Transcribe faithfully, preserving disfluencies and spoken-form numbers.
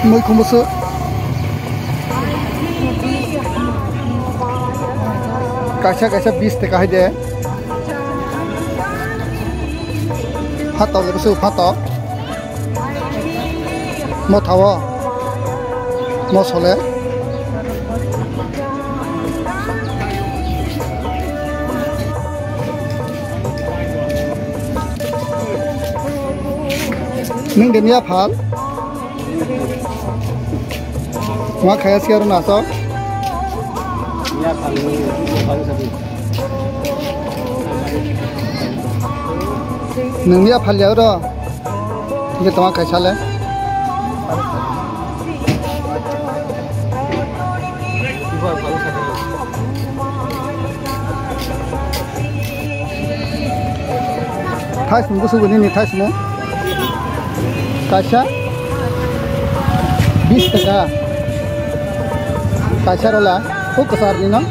Moi khumbusu. Kaisa kaisa bis taka hai de. Phatok le busu phatok. Mo thawo. Mo sole. Nung de miya phal? Tuma khaya siya ro naso. Nung miya phal ya ro. Nge tuma khaisa le. Thaismung busu bini ni thaismung. Kaisa bis taka. Kaisa rola. O kwchar ni no.